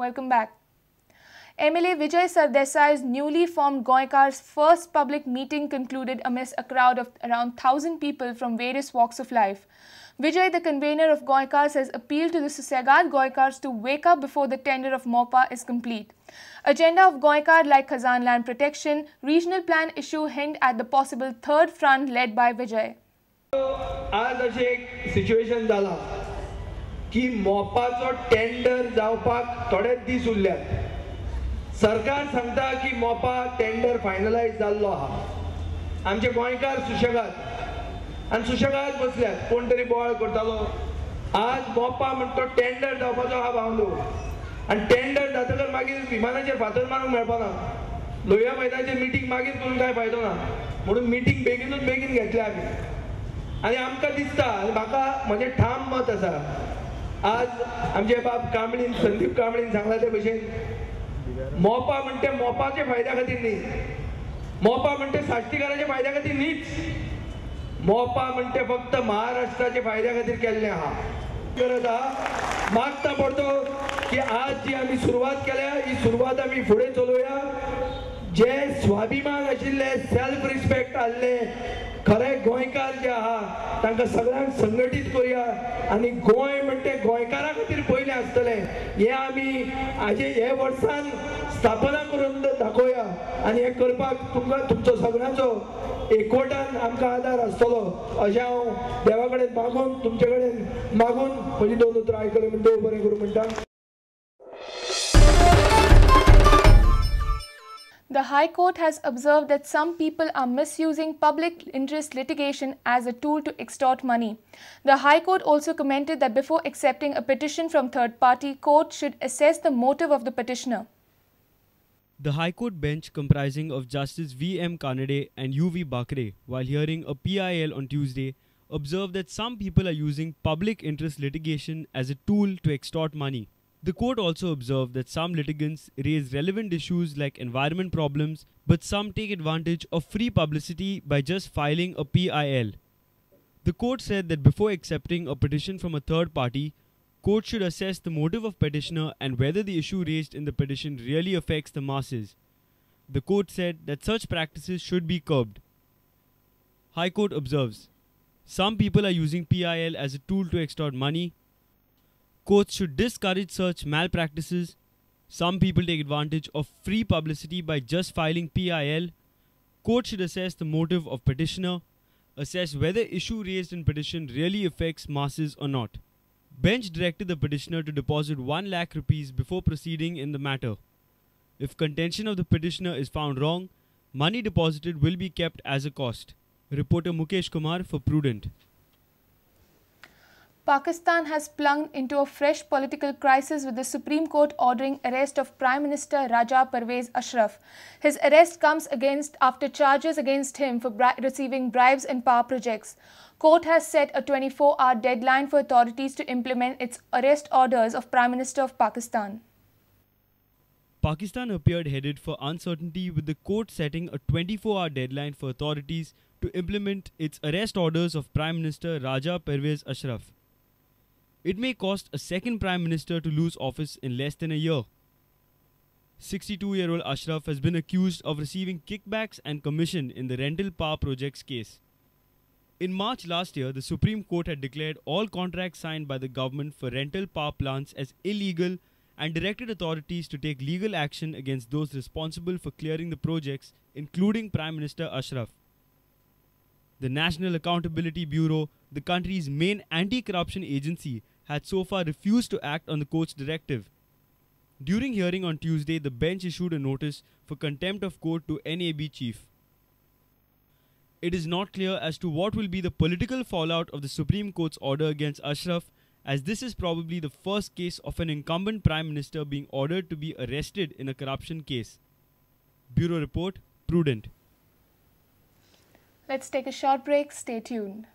Welcome back. MLA Vijay Sardesai's newly formed Goenkars' first public meeting concluded amidst a crowd of around 1,000 people from various walks of life. Vijay, the convener of Goenkars, has appealed to the Susegad Goenkars to wake up before the tender of Mopa is complete. Agenda of Goenkar like Khazan land protection, regional plan issue hint at the possible third front led by Vijay. आज अशें एक situation जाला की मोपाचो tender जावपाक थोडे दीस उरल्यात. सरकार सांगता की मोपा टेंडर फायनलायज जाल्लो आहा. आमचे गोंयकार सुशेगाद आनी सुशेगाद बसल्यात, कोण तरी बोवाळ करतालो. आज मोपा म्हणटा तो टेंडर जावपाचो आहा भावंदो, आनी टेंडर जातकर मागीर विमानाचेर फातर मारूंक मेळपाना, लोहिया मैदानाचेर मिटींग मागीर करून कांय फायदो ना, म्हणून मिटींग बेगीनूच बेगीन घेतल्या आमी. आनी आमकां दिसता आनी म्हाका म्हजें ठाम मत आसा, आज आमचे बाब कांबळीन, संदीप कांबळीन सांगला ते भशेन मोपा म्हणटे मोपाच्या फायद्या खातीर न्ही, मोपा म्हणटे साश्टीकाराच्या फायद्या खातीर न्हीच, मोपा म्हणटे फक्त महाराष्ट्राच्या फायद्या खातीर केल्लें आहा. गरज आहा, मागता पडतो की आज जी आमी सुरवात केल्या ही सुरवात आमी फुडें चलोवया. जे स्वाभिमान आशिल्ले, सेल्फ रिस्पेक्ट आसले खरे गोंयकार जे आहा तांकां सगळ्यांक संघटीत करुया आनी गोंय म्हणटे गोंयकारां खातीर पयलें आसतलें हें आमी आजे हे वर्सान स्थापना करून दाखोवया. आनी हें करपाक तुमकां तुमचो सगळ्यांचो एकवटान आमकां आदार आसतलो अशें हांव देवा कडेन मागून, तुमचे कडेन मागून म्हजी दोन उतरां आयकलें म्हूण देव बरें करूं म्हणटा. The High Court has observed that some people are misusing public interest litigation as a tool to extort money. The High Court also commented that before accepting a petition from third party, court should assess the motive of the petitioner. The High Court bench comprising of Justice V. M. Kanade and U. V. Bakre, while hearing a PIL on Tuesday, observed that some people are using public interest litigation as a tool to extort money. The court also observed that some litigants raise relevant issues like environment problems, but some take advantage of free publicity by just filing a PIL. The court said that before accepting a petition from a third party, court should assess the motive of petitioner and whether the issue raised in the petition really affects the masses. The court said that such practices should be curbed. High Court observes, some people are using PIL as a tool to extort money. Courts should discourage such malpractices. Some people take advantage of free publicity by just filing PIL. Court should assess the motive of petitioner, assess whether issue raised in petition really affects masses or not. Bench directed the petitioner to deposit 1 lakh rupees before proceeding in the matter. If contention of the petitioner is found wrong, money deposited will be kept as a cost. Reporter Mukesh Kumar for Prudent. Pakistan has plunged into a fresh political crisis with the Supreme Court ordering arrest of Prime Minister Raja Pervez Ashraf. His arrest comes after charges against him for receiving bribes in power projects. Court has set a 24-hour deadline for authorities to implement its arrest orders of Prime Minister of Pakistan. Pakistan appeared headed for uncertainty with the court setting a 24-hour deadline for authorities to implement its arrest orders of Prime Minister Raja Pervez Ashraf. It may cost a second Prime Minister to lose office in less than a year. 62-year-old Ashraf has been accused of receiving kickbacks and commission in the rental power projects case. In March last year, the Supreme Court had declared all contracts signed by the government for rental power plants as illegal and directed authorities to take legal action against those responsible for clearing the projects, including Prime Minister Ashraf. The National Accountability Bureau, the country's main anti-corruption agency, had so far refused to act on the court's directive. During hearing on Tuesday, the bench issued a notice for contempt of court to NAB chief. It is not clear as to what will be the political fallout of the Supreme Court's order against Ashraf, as this is probably the first case of an incumbent Prime Minister being ordered to be arrested in a corruption case. Bureau Report, Prudent. Let's take a short break. Stay tuned.